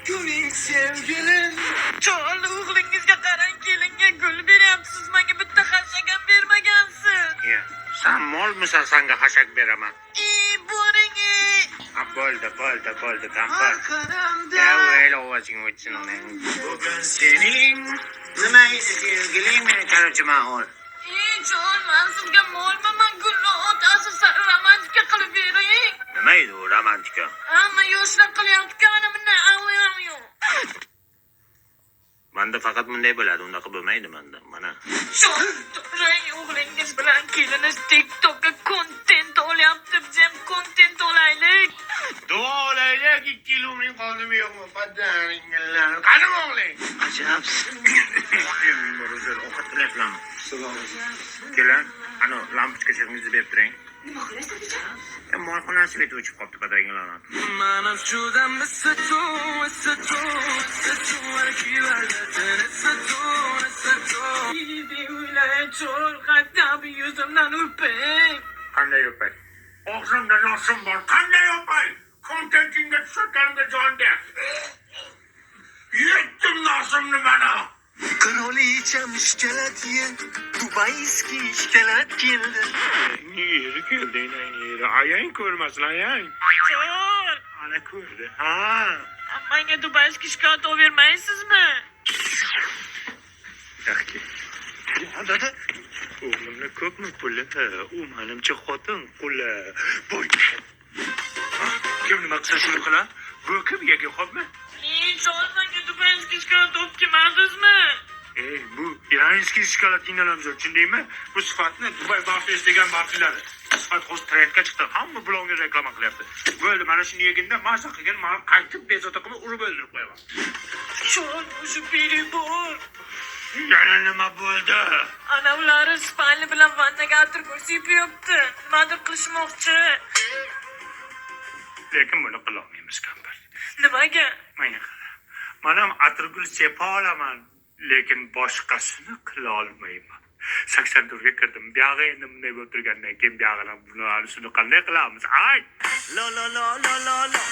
Ko'ring sevgilim. Chol, o'g'lingizga qarang, kelinga gul beryapsiz, menga bitta xashak ham bermagansiz. Ya, san molmisan, sanga xashak beraman. E, boring e. Ha, bo'ldi, bo'ldi, bo'ldi, kampir. Orqamda. Ya, o'yla ovozing o'chsin onang. Bugun sening nima edi sevgiling meni tarjimahol. E, chol, man sizga molmiman, gulni otasi, romantika qilib bering. Nima edi u romantika? Hamma yoshlar qilyapti-ku, ana bunday yo'q. Manda faqat bunday bo'ladi, unaqa bo'lmaydi manda. Mana. Chol, turing, o'g'lingiz bilan keliniz TikTokka kontent olyapti, biz ham kontent olaylik. Duo olaylik, 2 yil umring qoldimi yo'qmi? Padaringlar. Qani o'g'ling? Ajabsin. Ovqat qilyapsizlarmi? Kelin, ana lampochka shirimizni berib turing. Nima qilasiz, dadajon? E, molxonasi beti o'chib qolibdi, padaringlar. O'ylay, chol, qattab yuzimdan o'ping. Qanday o'pay? Og'zimda nosim bor. Qanday o'pay? Kontentingga tushayotganimga jon de. Yetdim nosimni mana. Kraliçem şokolat ye. Дубайский shokolad keldi. Yeri keldi, enang yeri. Ayang ko'rmasin, ayang. Chol, Ana ko'rdi. Ha. menga дубайский shokolad olib bermaysizmi? Yaxki. Ha, dada. O'g'limni ko'pmi puli? U manimcha xotin quli. Voy. Kim nima qilsa shuni qilar? Bu kim yegi xo'pmi? E, chol, menga дубайский shokolad olib kelmadingizmi? Ey, bu иранский shokoladingdan ham zo'r, tushundingmi? Bu sifatni Dubay Barfes degan barfilari. Sifat hozir trendga chiqdi. Hamma bloger reklama qilyapti. Bo'ldi, mana shuni yeginda maza qilgin, mana qaytib bezovta qilib urib o'ldirib qo'yaman. Chol, уже перебор. Yana nima bo'ldi? Ana ular spalni bilan vannaga atirgul sepyapti. Nimadir qilishmoqchi. Lekin buni qilolmaymiz, kampir. Nimaga? Menga qara. Man ham atirgul sepa olaman, lekin boshqasini qila olmayman. 84 ga kirdim. Buyog'i endi bunday bo'lib turgandan keyin buyog'ini buni shuni qanday qilamiz? Ay! Lo lo lo lo lo lo.